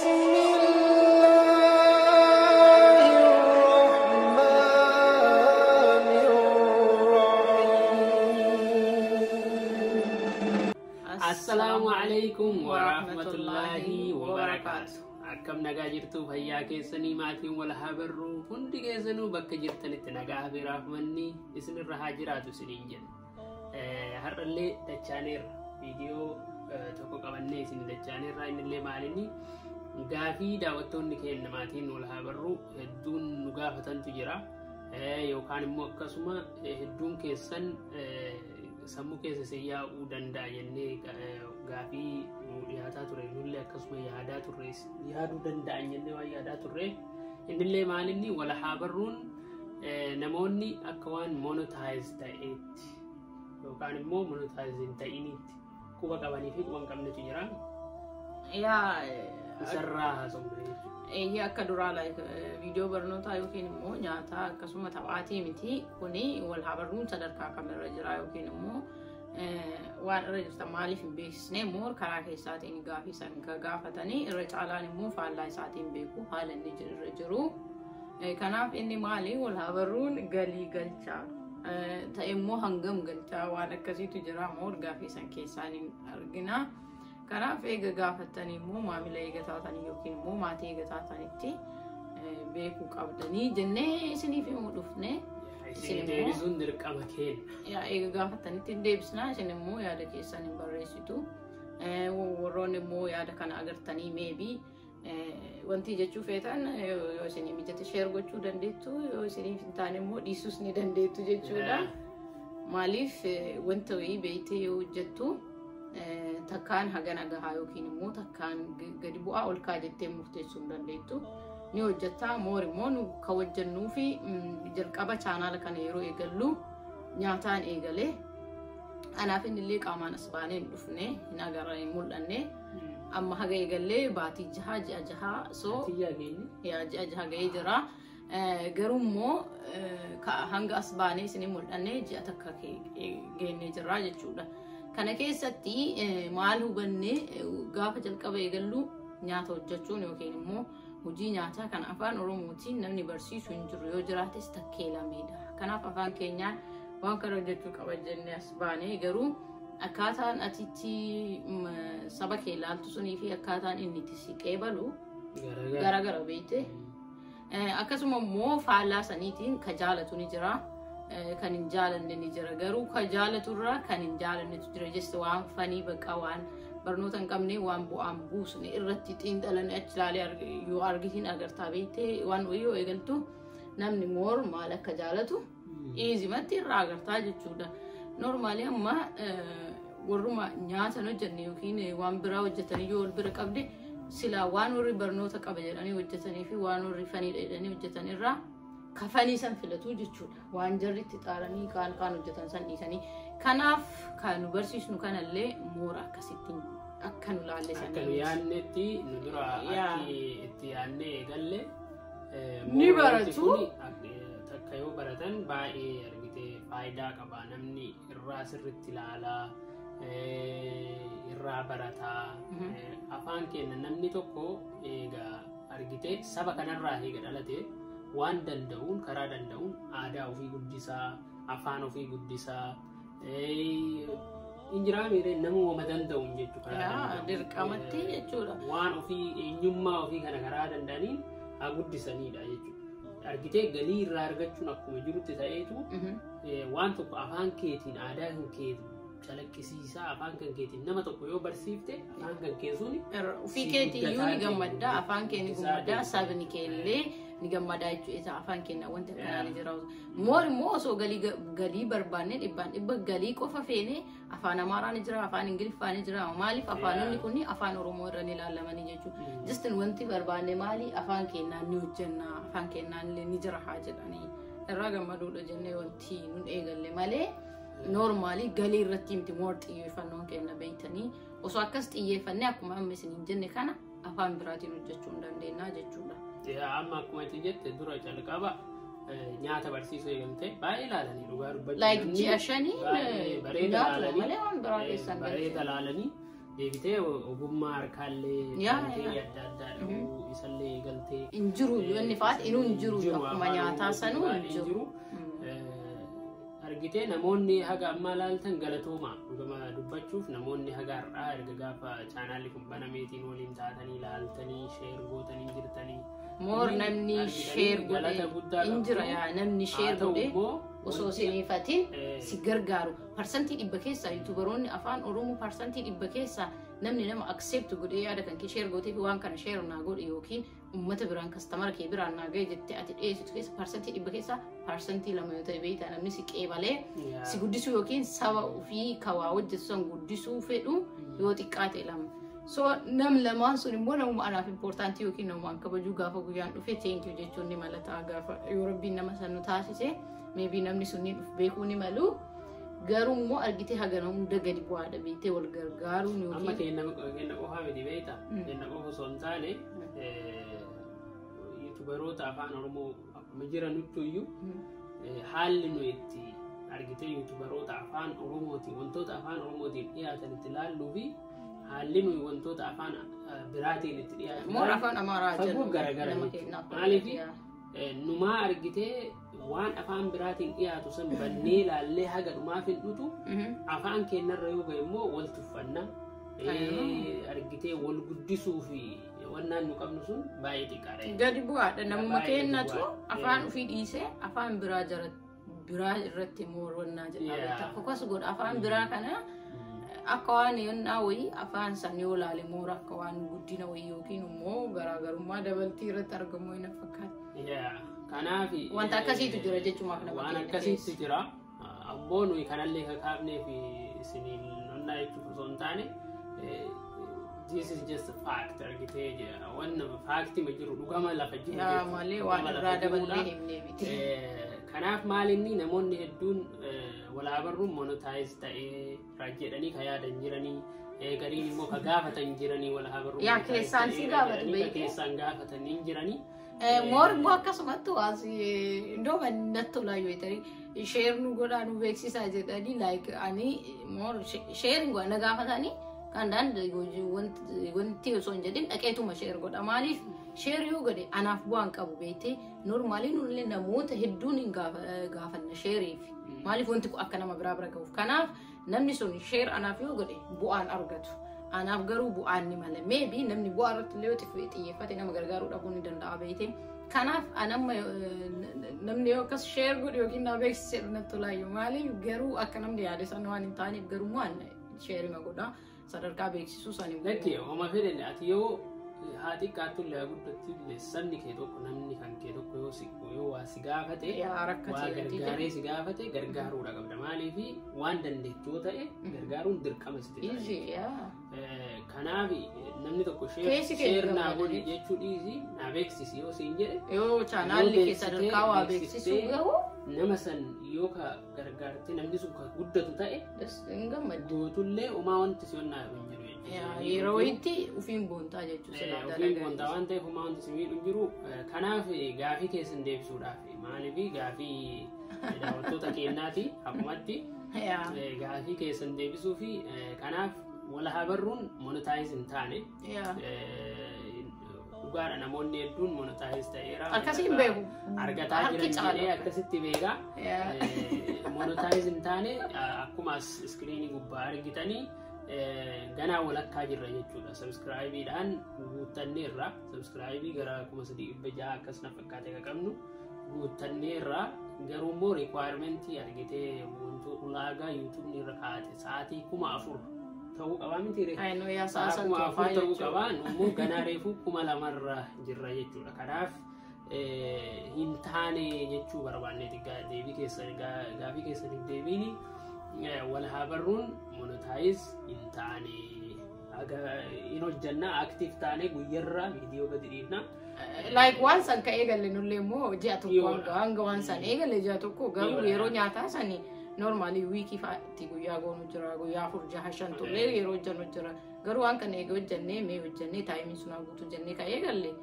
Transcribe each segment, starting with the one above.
بسم الله الرحمن الرحيم. Assalaamu alaikum warahmatullaahi wabarakaatu. Akkam nagaa jirtu? Fayyaa keessanii? Maatiin wal haa barru hundi keessanuu bakka jirtanitti nagaa fi raafmanni isinirra haa jiraatu isiniin jenna. Har'allee dachaaneerra viidiyoo tokko qabannee isin dachaaneerra. Innillee maalinni gaafii daawwattoonni keenya maatiin wal haa barru hedduun nu gaafatantu jira. Yookaan immoo akkasuma hedduun keessan sammuu keessa isin yaa'uu danda'a jennee gaafii nu dhiyaataa ture, nullee akkasuma yaadaa turre, yaaduu danda'an jennee waan yaadaa turre. Innillee maalinni wal haa barruun namoonni akka waan monetize ta'eetti yookaan immoo monetize hin ta'iniitti quba qabanii fi quba hin qabnetu jira. Yaa. Isarraa haasofna jechuudha. Eeyyee, akka duraa like viidiyoo barnootaa yookiin immoo nyaataa akkasuma taphaatii miti. Kuni wal haa barruun sadarkaa kamirra jira yookiin immoo waan irra jirtan maaliif hin beeksisne immoo karaa keessaatiin gaafii san gaafatanii, irra caalaan immoo faallaa isaatiin beeku haala inni irra jiru. Kanaaf inni maali, wal haa barruun galii galchaa ta'e immoo hangam galchaa, waan akkasiitu jira moo gaafii san keessaan hin argina. Kanaaf eega gaafattanii immoo maamila eega taatanii yookiin immoo maatii eega taatanitti beekuu qabdanii jennee isiniif himuu dhufne. Isin deebisuun dirqama keenya. Yaa, eega gaafattanitti hin deebisnaa, isin immoo yaada keessan hin barreessitu. Warroonni immoo yaada kana agartanii maybe wanti jechuu feetan, yoo isinii mijate share gochuu dandeettu, yoo isiniif hin taane immoo dhiisuus ni dandeettu jechuudha. Maaliif wanta wayii beektee yoo hojjettu takkaan hagana gahaa yookiin immoo takkaan gadi bu'aa ol kaa jettee murteessuu hin dandeettu. Ni hojjettaa moor immoo nu kan hojjennuu fi jalqaba chaanaala kana yeroo eegallu nyaataan eegalee, anaaf inni illee qaamaan as baanee hin dhufne, hin agarra, hin mul'anne. Amma haga eegallee baatii 6, ji'a 6, so Tiyyaa geenye. Yaa, ji'a 6 ga'ee jira. Garuu immoo hanga as baanee isin mul'anne ji'a 1 geennee jirra jechuudha. Kana keessatti maal hubanne? Gaafa jalqaba eegallu nyaata hojjechuun yookiin immoo hojii nyaataa kan afaan Oromootiin namni barsiisu hin jiru, yoo jiraates takkee lameedha. Kanaaf afaan keenyaan waan kana hojjechuu qaba jennee as baanee, garuu akkaataan atitti saba kee ilaaltu sunii fi akkaataan inni itti si qeebalu Garagara. Garagara beekte. Akkasuma immoo faallaa saniitiin ka jaalatu ni jira. Kan hin jaalanne ni jira. Garuu ka jaalaturraa kan hin jaalannetu jira. Jesse waan fanii bakka waan barnoota hin qabne, waan bu'aan buusne irratti xiinxalanii achi ilaalee yoo argitiin agartaa beekte, waan wayii yoo eegaltu namni moor maal akka jaalatu easymatti irraa agartaa jechuudha. Normally amma warruma nyaatan hojjenne yookiin waan biraa hojjetanii yoo wal bira qabde, silaa waan warri barnoota qaba jedhanii hojjetanii fi waan warri faniidha jedhanii hojjetan irraa kafanii san filatu jechuudha. Waan jarri itti xaaranii kaan kaan hojjetan san dhiisanii. Kanaaf kan nu barsiisnu kanallee moora akkasittiin akka nu laalle Akka nu sanii. yaadnetti nu dura akki itti yaadnee eegalle Ni wanti baratu. kuni takka yoo baratan baay'ee argite faayidaa qaba, namni irraa sirritti ilaalaa, irraa barataa. Afaan keenya namni tokko egaa argite saba kanarraa eega dhalate waan danda'uun, karaa danda'uun aadaa ofii guddisaa, afaan ofii guddisaa injiraa miiree namuma danda'uun jechuudha karaa danda'uun. Dirqamatti jechuudha. Waan ofii, eenyummaa ofii kana karaa danda'aniin haa guddisanidha jechuudha. Argitee galii irraa argachuun akkuma jirutti ta'eetu waan tokko afaan keetiin, aadaa kan kee calaqqisiisaa, afaan kan keetiin nama tokko yoo barsiifte, afaan kan kee suni Ofii si keetiyyuu ni guddataa gammaddaa, deema. Afaan kee ni Guddisaa gammaddaa, deema. Sabni kee illee ni gammadaa jechuudha. Afaan keenya wanti akkanaa ni jira. Moor immoo osoo galii barbaanne, dhibbaan dhibba galii qofa feene, afaan Amaaraa ni jira, afaan Ingiliffaa ni jira. Maaliif afaanonni kun afaan Oromoo irra ni ilaalamanii jechuudha? Just wanti barbaanne maali, afaan keenyaan ni hojjenna, afaan keenyaan illee ni jira haa jedhanii irraa gammaduudha jennee wanti nun eegalle malee normally galii irratti miti moor xiyyeeffannoon kenna beeytanii. Osoo akkas xiyyeeffannee akkuma amma isin hin jenne kana afaan biraatiin hojjechuu hin dandeenya jechuudha. Yaa, amma akkuma itti jette dura calqaba nyaata barsiisuu eegalte baay'ee ilaalanii, dhugaa dubbachuu Like namni ji'a 5 baay'ee bareeda nyaatuma ilaalanii malee waan biraa keessan bareeda galchine. ilaalanii. Deebitee ogummaa harkaallee dandeettii adda addaa dhahuu isallee eegaltee. Hin jiru inni faati inuu hin jiru akkuma nyaataa sanuu hin jiru. Argitee namoonni haga ammaa laaltan galatooma dhugama dubbachuuf namoonni haga har'aa erga gaafa chaanaalli kun banameetiin waliin taatanii laaltanii share gootanii jirtanii. More namni share godhee hin jira yaa namni share godhee osoo siniifatiin si gargaaru 100% keessaa YouTuberoonni afaan Oromoo 100% keessaa namni nama accept godhee yaada kan kee share gootee fi waan kana share naa godhe yookiin uummata biraan customer kee biraan naa gahe jettee ati dhiyeessitu keessa 100% keessaa 2% yoo ta'e beektaa namni si qeebalee si guddisuu yookiin saba ofii kawaa hojjetu san guddisuu fedhu yoo xiqqaate lama. So nam lamaan sun immoo namuma anaaf important yookiin namumaan kabajuu gaafa guyyaan dhufe thank you jechuun ni malataa gaafa yoo rabbiin nama san nu taasise maybe namni sun ni dhuf beekuu ni malu. Garuu immoo argitee hagana hunda gadi bu'aadha beektee wal gargaaruun Amma yookiin. Kenna qofaa miti beektaa? Kenna qofa osoo hin taane YouTuberoota afaan Oromoo akkuma jiranuttu iyyuu haalli nu itti argitee YouTuberoota afaan Oromootiin wantoota afaan Oromootiin dhiyaatan itti ilaalluu fi haalli nuyi wantoota afaan biraatiin itti dhiyaatan More afaan Amaaraa fagoo jennu garagara nama jechuudha. keenyaaf. Maaliif numaa argitee waan afaan biraatiin dhiyaatu san bannee ilaallee haga dhumaaf hin dhutu afaan keenyarra yoo ga'e immoo wal tuffanna argitee wal guddisuu fi wannaan nu qabnu sun baay'ee xiqqaadha. Gadi bu'aadha namuma Baay'ee gadi keenyatu bu'aadha. Afaan ofii dhiisee afaan biraa jara biraa irratti moorwannaa jedha. Focus godha afaan biraa kana akka waan yonnaa wayii afaan san yoo laale more akka waan guddina wayii yookiin immoo garaagarummaa dabaltii irratti argamu hin fakkaata. Kanaaf Wanta akkasiitu jira jechumaaf nama waan keenya akkasiitu jira. Ammoo nuyi kanallee kakaafnee fi isiniin onnaa jechuuf osoo hin taane this is just a fact argitee jira. Wanna fact ma jiru dhugama lafa jiru Yaa jechuudha. malee waan Dhugama irraa lafa jirudha. daballee himnee miti. Kanaaf maal inni namoonni hedduun walaa barruun monetize ta'ee jedhanii ka yaadan jiranii gariin immoo ka gaafatan jiranii walaa barruun Yaa monetize keessaan si ta'eera gaafatu jedhanii ka beekte. keessaan gaafatanii jiranii. More immoo akkasumatti waas iddoo natti tolaa yoo ta'e share nu godhaa nu beeksisaa jedhanii like ani more share godha na gaafatanii kan daan wanti osoo hin jedhin dhaqeetuma share godha maaliif share yoo godhe anaaf bu'aan qabu beektee normally nullee namoota hedduun hin gaafanna shareiif maaliif wanti kun akka nama biraa bira gahuuf kanaaf namni sun share anaaf yoo godhe bu'aan argatu. Anaaf garuu bu'aan ni mala. Maybe namni bu'aa irratti illee yoo xiyyeeffate nama gargaaruu dhabuu ni danda'a beekte. Kanaaf anamma namni yoo akkas share godhe yookiin na beeksise natti tolaayyuu maaliif garuu akka namni yaade san waan hin taaneef garuu waan sharema godha sadarkaa beeksisuu sani. Lakki homa fedhan ati yoo haa xiqqaattu illee haa guddattu illee sabni kee tokko namni kan kee tokko yoo si yoo waa si gaafate Yaa waa rakkate gargaaree si gaafate gargaaruudha qabda maaliif waan dandeettu yoo ta'e gargaaruun dirqama sitti ta'a. Easy yaa. Kanaaf namni tokko Keessi kee share naa gammadanii. godhi jechuu dhiisi naa beeksisi yoo siin jedhe Yoo chaanaalli Yoo kee sadarkaa waa beeksistee- beeksisuu gahu nama san yoo ka gargaarte namni sun ka guddatu ta'e das hin gammaddu. guutullee homaa wanti si onnaa hin jiru jechuudha. Yaa, yeroo wayitti ufiin boontaa jechuudha silaa Ofiin dalagaa. boontaa waan ta'eef homaa wanti si miidhu hin jiru. Kanaaf gaafii keessan deebisuudhaaf maaliif gaafii daawwattoota keenyaati akkumatti Yaa. gaafii keessan deebisuu fi kanaaf wal haa barruun monetize hin taane Yaa. Dhugaadha namoonni hedduun monetize ta'eera. Akkasii hin beeku. Argataa Harki jiran caala. jedhee akkasitti beekaa. Yaa. Monetize hin taane akkuma as screenii gubbaa argitanii ganaa walakkaa jirra jechuudha. Subscribeiidhaan guuttanneerra. Subscribe gara 3600 akkas na fakkaate kan qabnu guuttanneerra. Garuu immoo requirement argitee wantoota ulaagaa YouTubeni irra kaa'ate sa'aatii 4000 ta'uu qabaa miti ree? Ayinoo yaa sa'a Sa'a san 4000 toofaa ta'uu jechuudha. qabaa. Immoo ganaa reefuu 2000rra jirra jechuudha. Kanaaf hin taane jechuu barbaanneeti deebii keessan gaafii keessaniif deebiin wal haa barruun monetize hin taane hin hojjannaa active taane guyyarraa viidiyoo gadi dhiifna. Like waan san ka eegalle nullee immoo ji'a tokko Dhiyoodha. hanga waan san eegalle ji'a tokko garuu Dhiyoodha. yeroo nyaataa sani normally weekii fa'aatti guyyaa goonu jira guyyaa afur jaha shan turre yeroo hojjannu jira garuu waan kana eega hojjannee mee hojjannee timeiin sun haa guutu jennee ka eegalle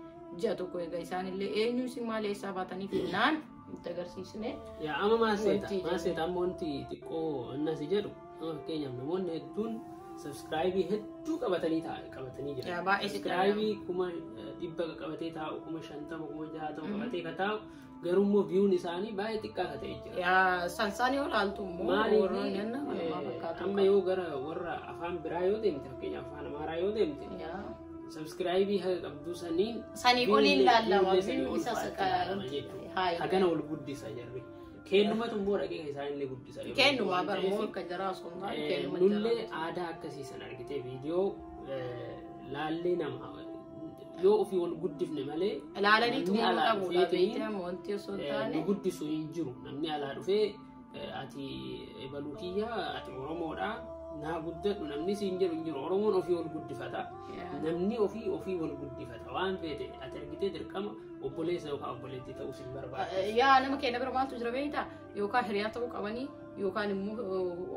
ji'a tokko eega isaanillee eenyu isin maal eessaa baatanii finnaan itti agarsiisne. Yaa amma maal seeta Wanti maal seeta amma wanti xiqqoo innasi jedhu amma fakkeenyaaf namoonni hedduun Subscribe hedduu qabatanii qabatanii jiran. Yaa, baay'ee sitti Subscribe 100,000 qabatee taa'u, 50,000, 60,000 qabatee ka taa'u, garuu immoo view'n isaanii baay'ee xiqqaa ka ta'e jira. Yaa, sansaanii ol aaltu immoo Maaliif warroonni nama fakkaatu. Amma yoo gara warra afaan biraa yoo deemte, fakkeenyaaf afaan Amaaraa yoo deemte, Yaa. Subscribe haga qabduu saniin Sanii oliin laallama. View'llee sanii View ol isa fa'aatti laalama jechuudha. Haa. Hagana ol guddisa jarri. Kennumatu immoo dhaqee isaanillee guddisa. Kennumaa Waan barmoo ta'eef, akka jaraa osoo hin taane kennuma nullee jaraa. Aadaa akkasii san argitee viidiyoo laallee nama yoo ofii ol guddifne malee Ilaalanii namni xumuruu alaa qabuudha dhufeetiin, beektaa wanti osoo hin nu taane. guddisu hin jiru. Namni alaa dhufee ati ebaluu kiyya, ati Oromoodha, naa guddadhu namni siin jedhu hin jiru. Oromoon ofii ol guddifata. Namni ofii ofii wal guddifata waan feete ati argitee dirqama obboleessa yookaan obboleettii ta'uu sin barbaada. Yaa, nama keenya bira maaltu jira beektaa? Yookaan hiriyaa ta'uu qabanii, yookaan immoo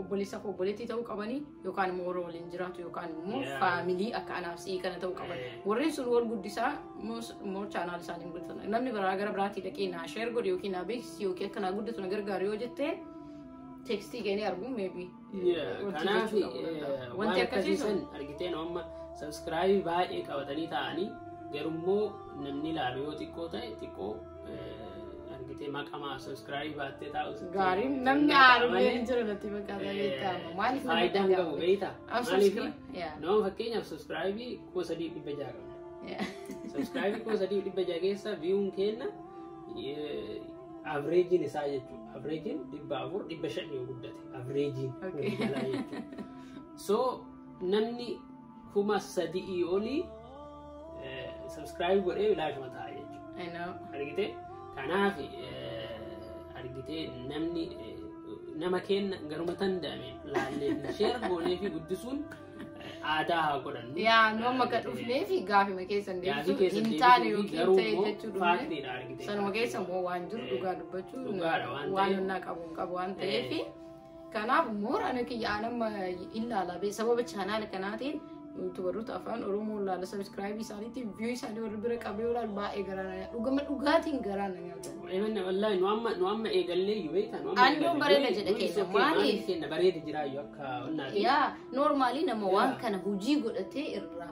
obboleessa fi obboleettii ta'uu qabanii, yookaan immoo warra waliin jiraatu, yookaan immoo family akka anaaf si'ii kana ta'uu qaban. Warreen sun wal guddisaa immoo channel isaanii guddatan. Namni biraa gara biraatii dhaqee naa share godhe yookiin naa beeksisi yookiin akka naa guddatu na gargaaru yoo jetteen text keenee arguu maybe. Kanaaf Wanti waan akkasii akkasii sun san argitee amma subscribe baay'ee qabatanii taa'anii garummoo namni ilaalu yoo xiqqoo ta'e xiqqoo argitee maqamaa subscribe baattee taa'u sitti Gaariin namni malee, haarullee hin jiru natti fakkaata beektaa maaliif nama faayidaan dhaga'ama? qabu beektaa? Am Maaliif nama fakkeenyaaf subscribe 3,600 qabna. Subscribe 3,600 keessa view'n kenna average'n isaa jechuudha. Average'n 400, 500 yoo guddate. Average'n waliigalaa jechuudha. So namni 3,000 olii subscribe godhee bilaashuma ta'a jechuudha. I know. Argitee kanaaf argitee namni nama kenna garuma danda'ame laallee fi share goonee fi guddisuun aadaa haa godhannu. Yaa, nu amma akka dhufnee fi gaafima keessan Gaafii deebisuu keessan hin taane deebisuu fi yookiin garuu ta'e immoo jechuu dhufne. Fact'iidha argitee. Sanuma keessa immoo waan jiru dhugaa dubbachuu Dhugaadha waan waan ta'eef. onnaa qabu hin qabu waan ta'eef. Kanaaf moora ana kiyya anamma ilaala bee sababa channel kanaatiin YouTuberoota afaan Oromoo ilaala, subscribe isaaniitiin view isaanii warri bira qabee olaal baay'ee garaa na nyaata. Dhugama dhugaatiin garaa na nyaata. Even wallahi nu amma eegallee iyyuu beektaa nu amma Andoon eegalle. Bareeda jedha Nuyi keenya. okay, Maaliif? Maaliif kenna bareeda jiraayyuu akka onnaati. Yaa, normally nama waan kana hojii godhatee irraa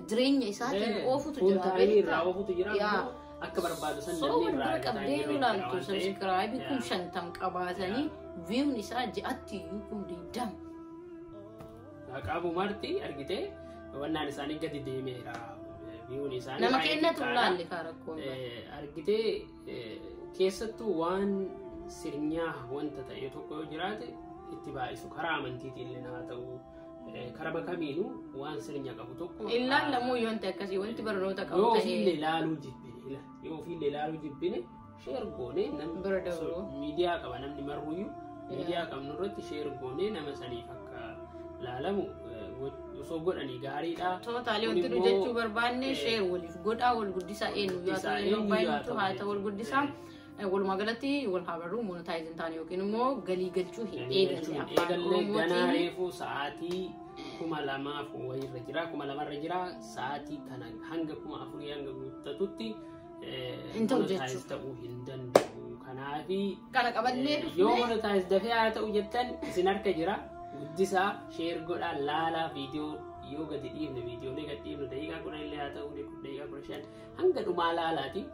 jireenya isaatiin oofutu jira Full time irraa beektaa. oofutu jira Yaa. ammoo akka barbaadu san Soo namni wal irraa bira argataa qabdee hin yoo jiru ilaaltu waan ta'eef. subscribe 50,000 qabaatanii view'n isaa ji'atti iyyuu 20,000. Qabu marti argitee wannaan isaanii gadi deemeera. View'n isaanii Nama baay'ee kennatu xiqqaadha. laalle kaa rakkoon. Argitee keessattuu waan sirnyaa wanta ta'e tokko yoo jiraate itti baay'isu karaa amantiitiin illee haa ta'u, karaa kamiinuu waan sirnya qabu tokko Ilaallamuu yoo wanti akkasii wanti barnoota qabu yoo ta'e ofiillee ilaaluu jibbine, yoo ofiillee ilaaluu jibbine share goonee namni Bira dabruu. Miidiyaa qaba namni marruyyuu, miidiyaa qabnu irratti share goonee nama saniif akka laalamu osoo godhanii gaariidha. Totally Kun wanti nu immoo, jechuu barbaanne share waliif godhaa, wal guddisaa, eenyu yaa guddisaa, ta'u eenyu eenyu yaa baay'inatu ta'u haa ta'u wal guddisaa. Walumaa galatti wal haa barruu monetize hin taane yookiin immoo galii galchuu hin eegalle afaan Eegallee ganaa Oromootiin. reefu sa'aatii 2000 wayiirra jira, 2000rra jira. Sa'aatii kana hanga 4000 hanga guuttatutti Hin ta'u monetize jechuudha. ta'uu hin danda'u. Kanaafi Kana qabannee yoo dhufne monetize dafee haa ta'u jettan isin harka jira. Guddisaa, share godhaa, laalaa. Viidiyoo yoo gadi dhiifne, viidiyoolee gadi dhiifne daqiiqaa 10 illee haa ta'u, daqiiqaa 15 hanga dhumaa laalaati.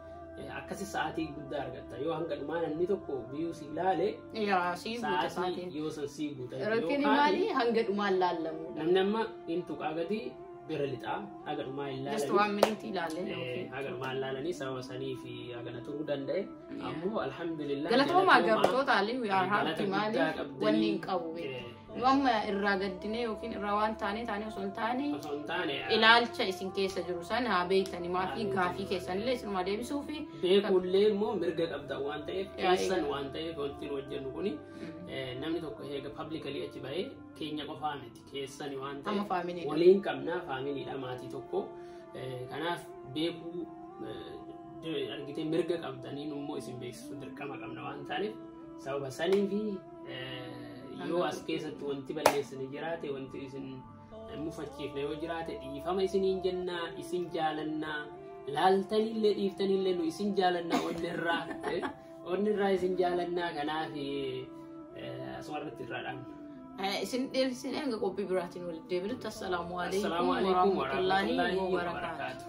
Akkasi sa'aatii guddaa argatta. Yoo hanga dhumaa namni tokko view si ilaale Yaa, sii guuta sa'aatii sa'aatiin. yoo san sii guuta. Rakkinni Yookaan maali hanga dhumaan laallamuudha. Namni amma hin tuqaa gadi bira lixaa haga dhumaa hin Just laalanii. one minute ilaalle yookiin. Haga dhumaa hin laalanii sababa sanii fi hagana turuu danda'e. Ammoo alhamdulillah. Galatoomaa galatoomaa. garuu totally we are Galata happy guddaa maaliif qabdanii. wanni hin qabu beektu. Nu amma irraa gaddinee yookiin irraa waan taane taane osoo hin taane Osoo hin taane ilaalcha isin keessa jiru san haa beektanii maafi gaafii keessanillee isinuma deebisuu fi beekuullee immoo mirga qabda waan ta'eef Yaa, keessan waan ta'eef wanti nu hojjennu kuni namni tokko eega publicly achi bahee keenya qofaa miti, keessani waan Amma ta'eef family'dha. Waliin qabnaa, family'dha, maatii tokko. Kanaaf beekuu argitee mirga qabdanii nu immoo isin beeksisuu dirqama qabna waan taaneef sababa sanii fi yoo as keessatti wanti balleessine jiraate, wanti isin mufachiifne yoo jiraate dhiifama isiniin jennaa. Isin jaalannaa, laaltaniillee dhiiftaniillee nu isin jaalannaa, onnirraa isin jaalannaa. Kanaaf asuma irratti irraa dhaabna. Isin dheerisine hanga qophii biraatiin walitti deebinutti assalaamu Assalaamu alaikum alaikum warahmatullaahi warahmatullaahi wabarakaatu. wabarakaatu.